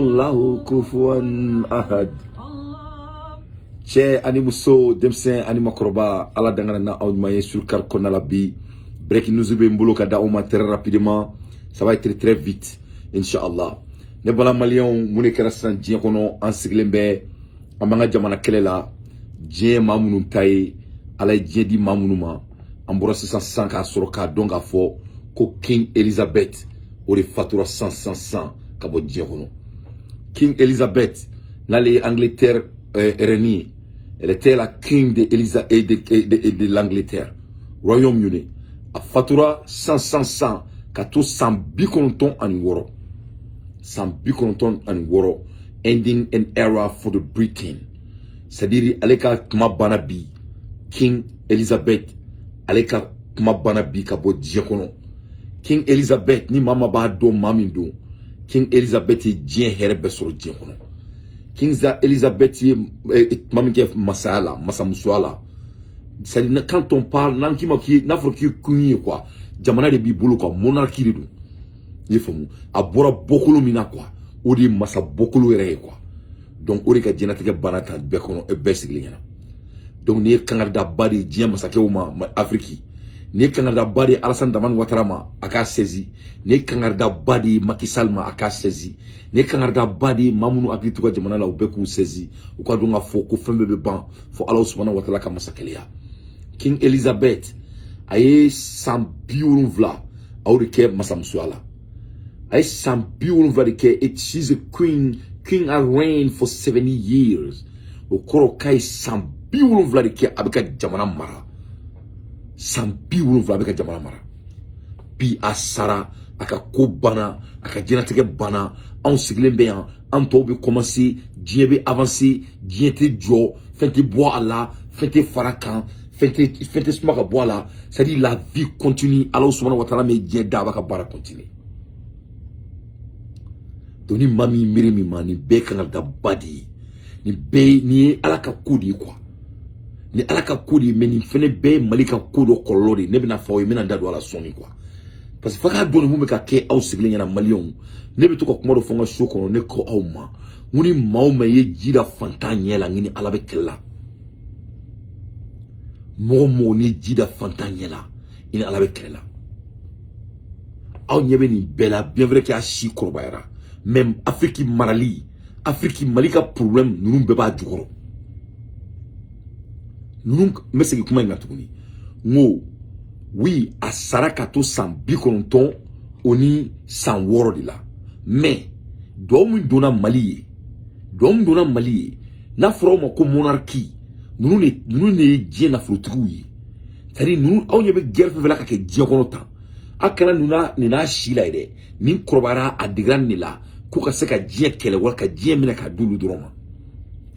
Lahu kufuwan ahad. Cɛ ani muso, denmisɛn ani makɔrɔba, Ala dangana na aw ɲuman ye surukari kɔnɔna la. Bi, breaking news bɛ n bolo ka da aw ma très rapidement. Ça va être très vite, inshallah. Ne bala Maliyɛnw, mun de kɛra sisan diɲɛ kɔnɔ? An sigilen bɛ, an b'an ka jamana kɛlɛ la. Diɲɛ maa minnu ta ye, Ala ye diɲɛ di maa minnu ma, an bɔra sisan sisan k'a sɔrɔ k'a dɔn k'a fɔ ko King Elizabeth, o de fatura sisan sisan sisan ka bɔ diɲɛ kɔnɔ. King Elizabeth, n'ale ye Angleterre reine ye, elle était la king de, Elisa, et de l'Angleterre, Royaume-Uni. A fatura sisan sisan sisan ka to san 96, san 96, ending an era for the Britain. C'est-à-dire, ale ka kuma banna bi. King Elizabeth, ale ka kuma banna bi ka bɔ diɲɛ kɔnɔ. King Elizabeth, ni maa ma b'a dɔn maa min don, King Elizabeth ye diɲɛ hɛrɛ bɛɛ sɔrɔ diɲɛ kɔnɔ. King Elizabeth ye tuma min kɛ masaya la, masamusoya la, c'est-à-dire, quand on parle, n'an k'i ma k'i n'a fɔra k'i ye queen ye quoi, jamana de b'i bolo quoi, monarchie de don. I ye faamu? A bɔra bɔkolo min na quoi, o de ye masa bɔkolo yɛrɛ ye quoi. Donc o de ka diɲɛlatigɛ banna ta bɛɛ kɔnɔ, bɛɛ sigilen ɲɛna. Donc nin ye kangaridaba de ye diɲɛ masakɛw ma Afiriki. Nin ye kangaridaba de ye Alassane Dramane Ouattara ma, a k'a saisi. Nin ye kangaridaba de ye Macky Sall ma, a k'a saisi. Nin ye kangaridaba de ye maa minnu hakili t'u ka jamana la, u bɛɛ k'u saisi, u ka dɔn k'a fɔ ko fɛn bɛɛ bɛ ban fo Ala subahana wa taala ka masakɛya. King Elizabeth, a ye san 70 a y'o de kɛ masamusoya la. A ye san 70 de kɛ. It she's a queen. King has reigned for 70 years. O kɔrɔ k'a ye san 70 de kɛ a bɛ ka jamana mara. San 70 a bɛ ka jamana mara. Bi a sara, a ka ko banna, a ka diɲɛlatigɛ banna. Anw sigilen bɛ yan, an tɔw bɛ commencer, diɲɛ bɛ avancer, diɲɛ tɛ jɔ, fɛn tɛ bɔ a la, fɛn tɛ fara kan, fɛn tɛ suma ka bɔ a la. C'est à dire, la vie continue. Ala subahana wa taala min ye diɲɛ da, a b'a ka baara continue. Donc ni maa min miiri min ma, nin bɛɛ kan ka da ba de ye. Nin bɛɛ, nin ye Ala ka ko de ye quoi, ni Ala ka ko de ye. Mais nin fɛnɛ bɛɛ ye Mali ka ko dɔ kɔlɔlɔ de ye. Ne bɛna fɔ aw ye, n bɛna n da don a la sɔɔni quoi, parce que f'a k'a dɔn nin mun bɛ ka kɛ aw sigilen ɲɛna. Maliyɛnw, ne bɛ to ka kuma dɔ fɔ n ka so kɔnɔ. Ne ko aw ma n ko ni maa o maa ye ji da fantan ɲɛ la, n ni Ala bɛ kɛlɛ la. Mɔgɔ o mɔgɔ ni ji da fantan ɲɛ la, i ni Ala bɛ kɛlɛ la. Aw ɲɛ bɛ nin bɛɛ la. Bien vrai que a si kɔrɔbayara, mais Afiriki marali, Afiriki, Mali ka problème ninnu bɛɛ b'a jukɔrɔ. Ninnu, n bɛ segin kuma in kan tuguni. N ko oui, a sara ka to san 96 de la. Mais duwawu min donna Mali ye, duwawu min donna Mali ye, n'a fɔra aw ma ko monarchie, ninnu de ye diɲɛ nafolotigiw ye. C'est à dire, ninnu, aw ɲɛ bɛ guerre fɛn fɛn la ka kɛ diɲɛ kɔnɔ tan, a kana ninnu n'a nin n'a si la ye dɛ. Nin kɔrɔbayara, a degera nin de la ko ka se ka diɲɛ kɛlɛ wala ka diɲɛ minɛ k'a d'olu dɔrɔn ma.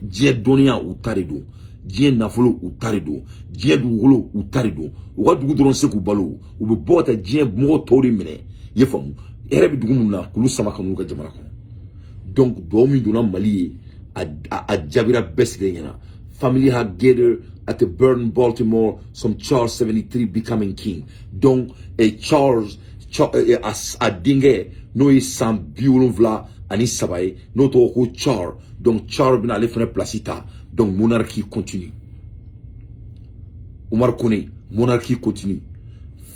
Diɲɛ dɔnniya, u ta de don. Diɲɛ nafolo, u ta de don. Diɲɛ dugukolo, u ta de don. U ka dugu dɔrɔn se k'u balo, u bɛ bɔ ka taa diɲɛ mɔgɔ tɔw de minɛ. I ye faamu? Hɛrɛ bɛ dugu min na, k'olu sama ka n'u ka jamana kɔnɔ. Donc duwawu min donna Mali ye, a jaabira bɛɛ sigilen ɲɛna. Family had gathered at the Burton, Baltimore, some Charles 73 becoming king. Donc Charles, a denkɛ, n'o ye san 73 ye, n'o tɔgɔ ko Charles. Donc Charles bɛna ale fana place ta. Donc monarchie continue. Umar Kone, monarchie continue.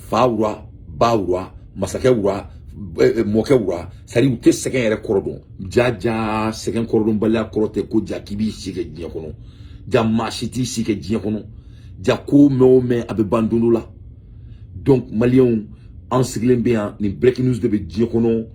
Fa wura, ba wura, masakɛ wura, mɔkɛ wura. C'est à dire, u tɛ sɛgɛn yɛrɛ kɔrɔ dɔn. Ja ja, sɛgɛn kɔrɔdɔnbaliya kɔrɔ tɛ ko ja k'i b'i si kɛ diɲɛ kɔnɔ. Ja, maa si t'i si kɛ diɲɛ kɔnɔ. Ja, ko mɛn o mɛn, a bɛ ban don dɔ la. Donc Maliyɛnw, an sigilen bɛ yan, nin breaking news de bɛ diɲɛ kɔnɔ.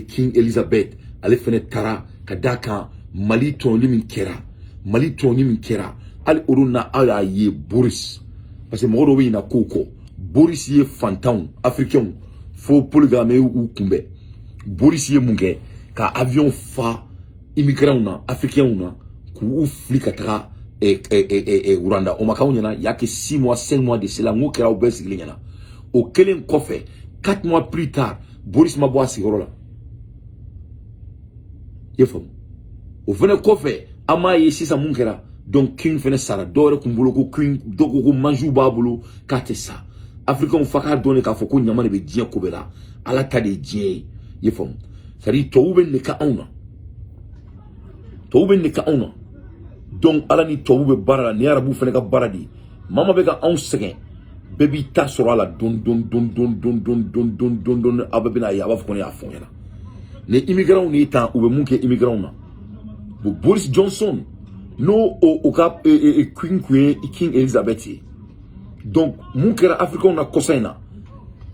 King Elizabeth, ale fɛnɛ taara ka d'a kan Mali tɔɲɔli min kɛra, Mali tɔɲɔli min kɛra. Hali o don na, aw y'a ye Boris, parce que mɔgɔ dɔw bɛ ɲinɛ kow kɔ. Boris ye fantanw Africains fo Paul Kagame y'u kunbɛn. Boris ye mun kɛ? Ka avion fa immigrants na, Africains na, k'u fili ka taga Rwanda. O ma k'anw ɲɛna? Il y a que 6 mois, 5 mois de cela, n ko kɛra aw bɛɛ sigilen ɲɛna. O kɛlen kɔfɛ, 4 mois plus tard, Boris ma bɔ a sigiyɔrɔ la. I ye faamu? O fɛnɛ kɔfɛ, an m'a ye sisan mun kɛra. Donc king fɛnɛ sara. Dɔw yɛrɛ kun bolo ko king, dɔw ko ko manjiw b'a bolo k'a tɛ sa. Africains fa k'a dɔn de k'a fɔ ko ɲama de bɛ diɲɛ ko bɛɛ la. Ala ta de ye diɲɛ ye. I ye faamu? C'est à dire, tubabuw bɛ nin de kɛ anw na. Tubabu bɛ nin de kɛ anw na. Donc Ala ni tubabu bɛ baara la, nin ye arabuw fana ka baara de ye. Maa maa bɛ ka anw sɛgɛn, bɛɛ b'i ta sɔrɔ a la don don don don don don don don don don. Aw bɛɛ bɛna ye, a b'a fɔ ko ne y'a fɔ n ɲɛna. Ni immigrants de tan, u bɛ mun kɛ immigrants na? Bon, Boris Johnson, n'o o ka queen kun ye King Elizabeth ye. Donc mun kɛra Africains na kɔsa in na,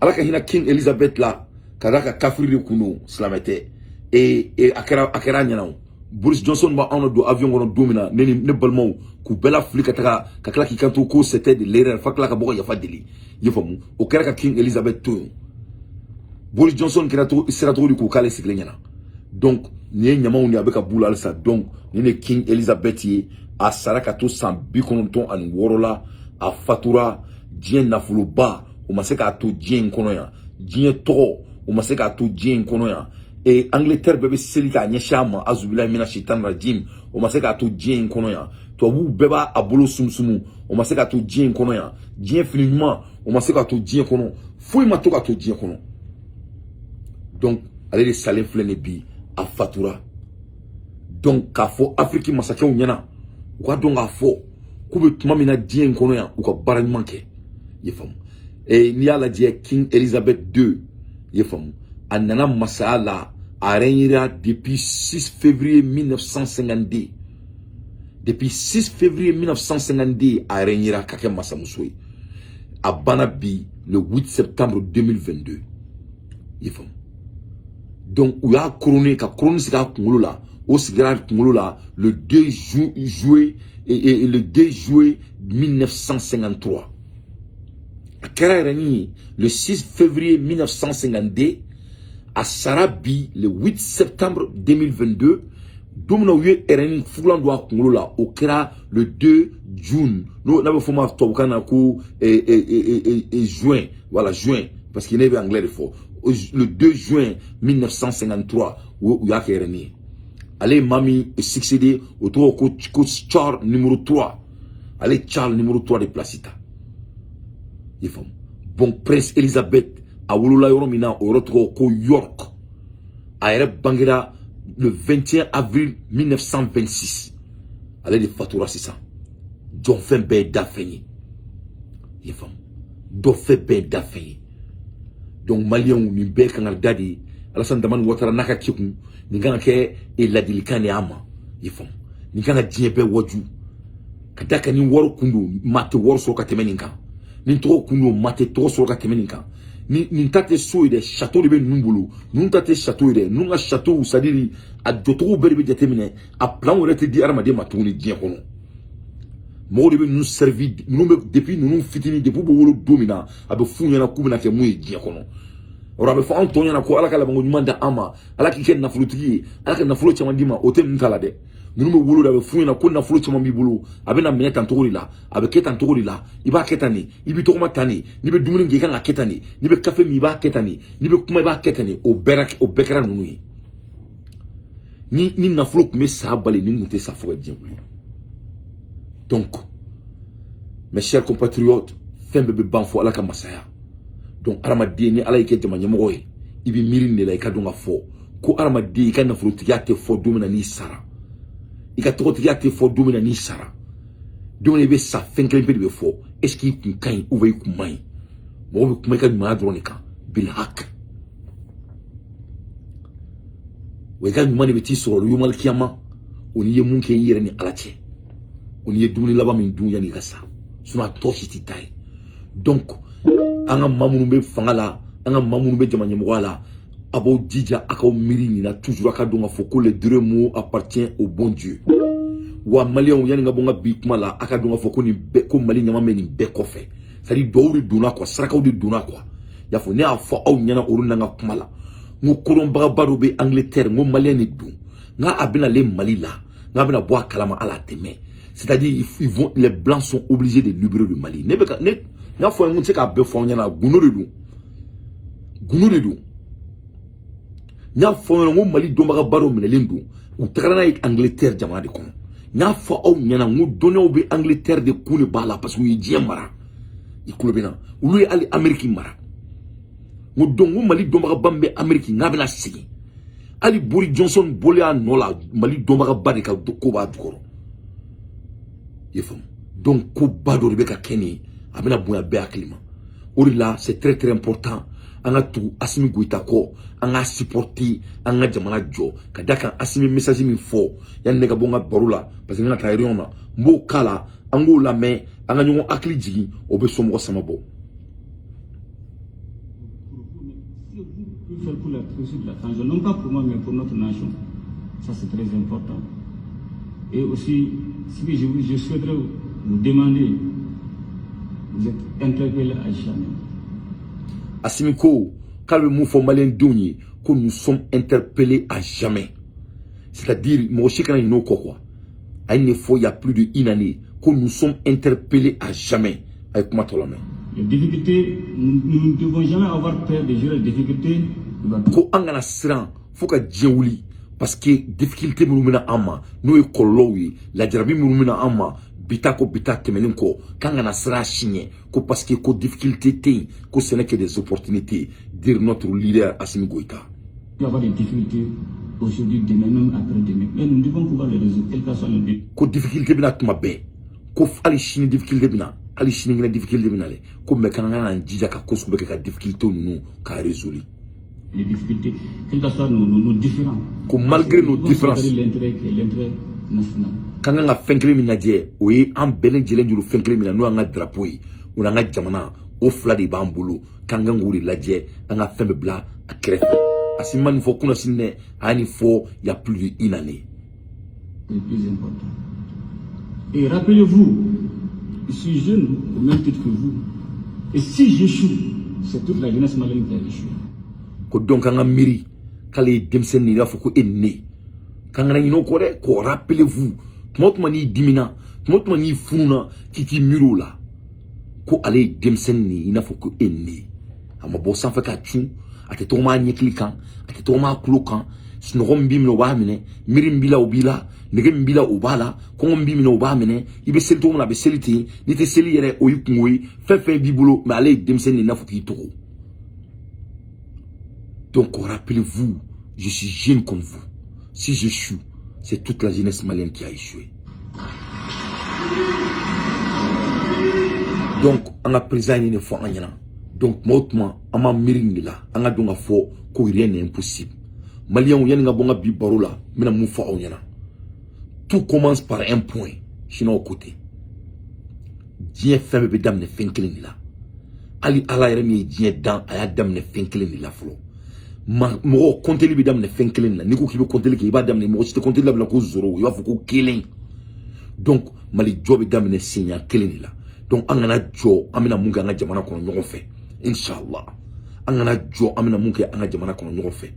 Ala ka hinɛ King Elizabeth la, ka d'a ka kafiri de kun don, silamɛ tɛ. E a kɛra a ɲɛna o. Boris Johnson b'a anw don avion kɔnɔ don min na, ne ni ne balimaw k'u bɛɛ lafili ka taga, ka tila k'i kanto ko c'était de l'erreur, fa tila ka bɔ ka yafa deli. I ye faamu? O kɛra ka King Elizabeth to yen. Boris Johnson kɛra cogo sera cogo di k'o k'ale sigilen ɲɛna? Donc nin ye ɲamaw de ye, a bɛ ka b'u la halisa. Donc nin de King Elizabeth ye. A sara ka to san 96 la, a fatura. Diɲɛ nafoloba, o ma se k'a to diɲɛ in kɔnɔ yan. Diɲɛ tɔgɔ, o ma se k'a to diɲɛ in kɔnɔ yan. E Angleterre bɛɛ bɛ seli k'a ɲɛsin a ma, azubilayi mina shaitan rajim, o ma se k'a to diɲɛ in kɔnɔ yan. Tubabuw bɛɛ b'a a bolo sumusumu, o ma se k'a to diɲɛ in kɔnɔ yan. Diɲɛ fini ɲuman, o ma se k'a to diɲɛ kɔnɔ. Foyi ma to k'a to diɲɛ kɔnɔ. Donc ale de salen filɛ nin bi, a fatura. Donc k'a fɔ Afiriki masakɛw ɲɛna, u ka dɔn k'a fɔ k'u bɛ tuma min na diɲɛ in kɔnɔ yan, u ka baara ɲuman kɛ. I ye faamu? N'i y'a lajɛ, King Elizabeth II, i ye faamu, a nana masaya la, a régnera depuis 6 février 1952. Depuis 6 février 1952, a régnera ka kɛ masamuso ye. A banna bi le 8 septembre 2022. I ye faamu? Donc u y'a couronné, ka couronne sigi a kunkolo la. O sigira a kunkolo la le 2 juillet et le 2 juillet 1953. A kɛra yɛrɛ ni ye le 6 février 1952, a sara bi le 8 septembre 2022. Don min na u ye reine fugulan don a kunkolo la, o kɛra le 2 juin, n'o n'a bɛ fɔ o ma tubabukan na ko juin, voilà, juin, parce que ne bɛ anglais de fɔ. Le 2 juin 1953, u y'a kɛ reine ye. Ale ye maa min succédé, o tɔgɔ ko Charles numéro 3. Ale Charles numéro 3 de place ta. I ye faamu? Bon, Prince Elizabeth, a wolola yɔrɔ min na, o yɔrɔ tɔgɔ ko York. A yɛrɛ bangera le 21 avril 1926. Ale de fatura sisan. Jɔnfɛn bɛɛ ye dafɛn ye. I ye faamu? Dɔfɛn bɛɛ ye dafɛn ye. Donc maliyɛnw, nin bɛɛ kan ka da de ye Alassane Dramane Ouattara n'a ka kekun. Nin kan ka kɛ ladilikan de y'a ma. I ye faamu? Nin kan ka diɲɛ bɛɛ waju ka da kan. Ni wari kun don, maa tɛ wari sɔrɔ ka tɛmɛ nin kan. Ni tɔgɔ kun don, maa tɛ tɔgɔ sɔrɔ ka tɛmɛ nin kan. Ni nin ta tɛ so ye dɛ, château de bɛ ninnu bolo. Ninnu ta tɛ château ye dɛ, ninnu ka château, c'est à dire a jɔcogo bɛɛ de bɛ jateminɛ. A plan yɛrɛ tɛ di hadamaden ma tuguni diɲɛ kɔnɔ. Mɔgɔw de bɛ ninnu servi. Ninnu bɛ depuis ninnu fitinin, depuis u bɛ wolo don min na, a bɛ f'u ɲɛna k'u bɛna kɛ mun ye diɲɛ kɔnɔ. O a bɛ fɔ anw tɔw ɲɛna ko Ala ka labanko ɲuman da an ma, Ala k'i kɛ nafolotigi ye, Ala ka nafolo caman d'i ma. O tɛ ninnu ta la dɛ. Ninnu bɛ wolo de, a bɛ f'u ɲɛna ko nafolo caman b'i bolo, a bɛ na minɛ tan cogo de la, a bɛ kɛ tan cogo de la, i b'a kɛ tan de, i bɛ tɔgɔma tan de, n'i bɛ dumuni kɛ, i kan ka kɛ tan de, n'i bɛ kafe min, i b'a kɛ tan de, n'i bɛ kuma, i b'a kɛ tan de. O bɛɛ kɛra ninnu ye. Ni nafolo tun bɛ sa bali, nin tun tɛ sa fo ka diɲɛ wuli. Donc mes chers compatriotes, fɛn bɛɛ bɛ ban fo Ala ka masaya. Donc hadamaden, ni Ala y'i kɛ jama ɲɛmɔgɔ ye, i bɛ miiri nin de la. I ka dɔn ka fɔ ko hadamaden, i ka nafolotigiya tɛ fɔ don min na n'i sara, i ka tɔgɔtigiya tɛ fɔ don min na n'i sara. Don min na i bɛ sa, fɛn kelen pe de bɛ fɔ: est ce que i kun ka ɲi ou bien i kun man ɲi? Mɔgɔw bɛ kuma i ka ɲumanya dɔrɔn de kan. Bilhak wa, i ka ɲuman de bɛ t'i sɔrɔ yomal kiyama. O n'i ye mun kɛ i yɛrɛ ni Ala cɛ, o n'i ye dumuni laban min dun yanni i ka sa, sinon a tɔ si t'i ta ye. Donc an ka maa minnu bɛ fanga la, an ka maa minnu bɛ jama ɲɛmɔgɔya la, a b'aw jija a k'aw miiri nin na toujours. A ka dɔn k'a fɔ ko le dernier mot appartient au bon Dieu. Wa maliyɛnw, yanni ka bɔ n ka bi kuma la, a ka dɔn k'a fɔ ko nin bɛɛ, ko Mali ɲama bɛ nin bɛɛ kɔfɛ, c'est à dire duwawu de donna quoi, sarakaw de donna quoi. I y'a fɔ, ne y'a fɔ aw ɲɛna olu n'an ka kuma la, n ko kodɔnbagaba dɔ bɛ Angleterre, n ko maliyɛn de don, n k'a bɛna ale Mali la, n k'a bɛna bɔ a kalama hali a tɛ mɛn. C'est-à-dire ils vont, les blancs sont obligés de libérer le Mali. Ne bɛ ka ne n y'a fɔ, n ko n tɛ se k'a bɛɛ fɔ aw ɲɛna, gundo de don, gundo de don. N y'a fɔ aw ɲɛna n ko Mali dɔnbagaba dɔ minɛlen don, u tagara n'a ye Angleterre jamana de kɔnɔ. N y'a fɔ aw ɲɛna n ko dɔnniyaw bɛ Angleterre de kun de b'a la, parce que u ye diɲɛ mara. I kulo bɛ na, olu ye hali Amérique mara. N ko donc n ko Mali dɔnbagaba min bɛ Amérique, n k'a bɛna segin. Hali Boris Johnson bɔlen a nɔ la, Mali dɔnbagaba de ka ko b'a jukɔrɔ. I ye faamu? Donc ko ba dɔ de bɛ ka kɛ nin ye, a bɛna bonya bɛɛ hakili ma. O de la, c'est très très important, an ka tugu Assimi Goïta kɔ, an k'a supporter, an ka jamana jɔ. Ka da kan, Assimi message min fɔ yanni ne ka bɔ n ka baro la, parce que ne ka taa réunion na, n b'o k'a la, an k'o lamɛn, an ka ɲɔgɔn hakili jigin, o bɛ somɔgɔ sama bɔ. Pour vous, mais si vous pouvez faire pour la réussite de la transition, non pas pour moi, mais pour notre nation. Ça, c'est très important. Et aussi, ce que je souhaiterais vous demander, vous êtes interpellés à jamais. Assimi ko k'ale bɛ mun fɔ maliyɛndenw ye? Ko nous sommes interpellés à jamais, c'est-à-dire mɔgɔ si kana ɲinɛ o kɔ quoi. A ye nin fɔ il y a plus de une année, ko nous sommes interpellés à jamais. A ye kuma tɔ lamɛn. Les difficultés, nous ne devons jamais avoir peur de gérer les difficultés. Ko an kana siran fo ka diɲɛ wuli, parce que difficulté minnu bɛna an ma, n'o ye kɔlɔlɔw ye, lajarabi minnu bɛna an ma bi ta ko bi ta tɛmɛnen kɔ, k'an kana siran a si ɲɛ, ko parce que ko difficulté tɛ yen, ko ce n'est que des opportunités, dire notre leader Assimi Goïta. Il va y avoir des difficultés aujourd'hui, demain, même après-demain. Mais nous devons pouvoir les résoudre, quel que soit le but. Ko difficulté bɛna tuma bɛɛ, ko hali sini difficulté bɛna, hali sinikɛnɛ difficulté bɛna dɛ, ko mais k'an ka k'an jija ka ko sugu bɛɛ kɛ ka difficulté ninnu k'a résoudre. Les difficultés, quels que soient nos différends. Ko malgré nos Nous devons différences. sauvegarder l'intérêt qui est l'intérêt national. K'an kan ka fɛn kelen min lajɛ, o ye an bɛɛ lajɛlen juru fɛn kelen min na, n'o y'an ka drapeau ye, o n'an ka jamana, o fila de b'an bolo, k'an kan k'o de lajɛ, an ka fɛn bɛɛ bila a kɛrɛfɛ. Assimi ma nin fɔ kunasini dɛ, a ye nin fɔ il y a plus de une année. C'est le plus important. Et rappelez-vous, je suis jeune au même titre que vous. Et si j'échoue, c'est toute la jeunesse malienne qui a échoué. Ko donc an ka miiri k'ale ye denmisɛnnin ye i b'a fɔ ko e ni ne, k'an kana ɲinɛ o kɔ dɛ. Ko rappelez-vous, tuma o tuma n'i dimina, tuma o tuma n'i fununa, k'i k'i miiri o la, ko ale ye denmisɛnnin de ye i n'a fɔ ko e ni ne. A ma bɔ sanfɛ ka cun, a tɛ tɔgɔma a ɲɛkili kan, a tɛ tɔgɔma a tulo kan. Sunɔgɔ min b'i minɛ, o b'a minɛ, miiri min b'i la, o b'i la, nege min b'i la, o b'a la, kɔngɔ min b'i minɛ, o b'a minɛ. I bɛ seli cogo min na, a bɛ seli ten. N'i tɛ seli yɛrɛ, o y'i kungo ye, fɛn fɛn b'i bolo, mais ale ye denmisɛnnin de ye i n'a fɔ k'i tɔgɔ. Donc rappelez-vous, je suis jeune comme vous. Si j'échoue, c'est toute la jeunesse malienne qui a échoué. Donc an ka président ye nin de fɔ an ɲɛna. Donc tuma o tuma, an b'an miiri nin de la, an ka dɔn ka fɔ ko rien n'est impossible. Maliyɛnw, yanni n ka bɔ n ka bi baro la, n bɛna mun fɔ aw ɲɛna? Tout commence par un point. Sinon o ko ten, diɲɛ fɛn bɛɛ bɛ daminɛ fɛn kelen de la. Hali Ala yɛrɛ min ye diɲɛ dan, a y'a daminɛ fɛn kelen de la fɔlɔ. Mɔgɔ kɔnteli bɛ daminɛ fɛn kelen de la. N'i ko k'i bɛ kɔnteli kɛ, i b'a daminɛ, mɔgɔ si tɛ kɔnteli daminɛ ko zéro, i b'a fɔ ko kelen. Donc Mali jɔ bɛ daminɛ senya kelen de la. Donc an kana jɔ, an bɛna mun kɛ an ka jamana kɔnɔ ɲɔgɔn fɛ, inshallah. An kana jɔ, an bɛna mun kɛ an ka jamana kɔnɔ ɲɔgɔn fɛ, i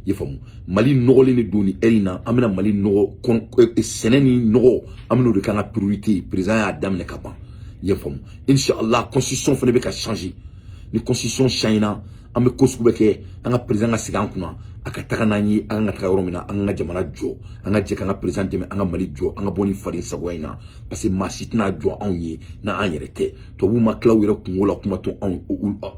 ye faamu? Mali nɔgɔlen de don nin ɛri in na. An bɛna Mali nɔgɔ kɔnɔ, sɛnɛ ni nɔgɔ, an bɛn'o de k'an ka priorité ye. Président y'a daminɛ ka ban, i ye faamu? Inshallah, constitution fana bɛ ka changer. Ni constitution changera, an bɛ ko sugu bɛ kɛ, an ka président ka segin an kunna, a ka taga n'an ye, an ka taga yɔrɔ min na, an ka jamana jɔ. An ka jɛ k'an ka président dɛmɛ, an ka Mali jɔ, an ka bɔ ni faden sagoya in na, parce que maa si tɛna jɔ anw ye n'an yɛrɛ tɛ. Tubabuw ma tila u yɛrɛ kungo la, kuma to anw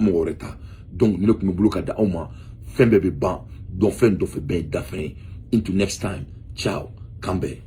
mɔgɔ wɛrɛ ta. Donc ni ne tun bɛ bolo ka da aw ma, fɛn bɛɛ bɛ ban, dɔn fɛn dɔ fɛ, bɛɛ ye dafɛn ye. Until next time, ciao, k'an bɛn.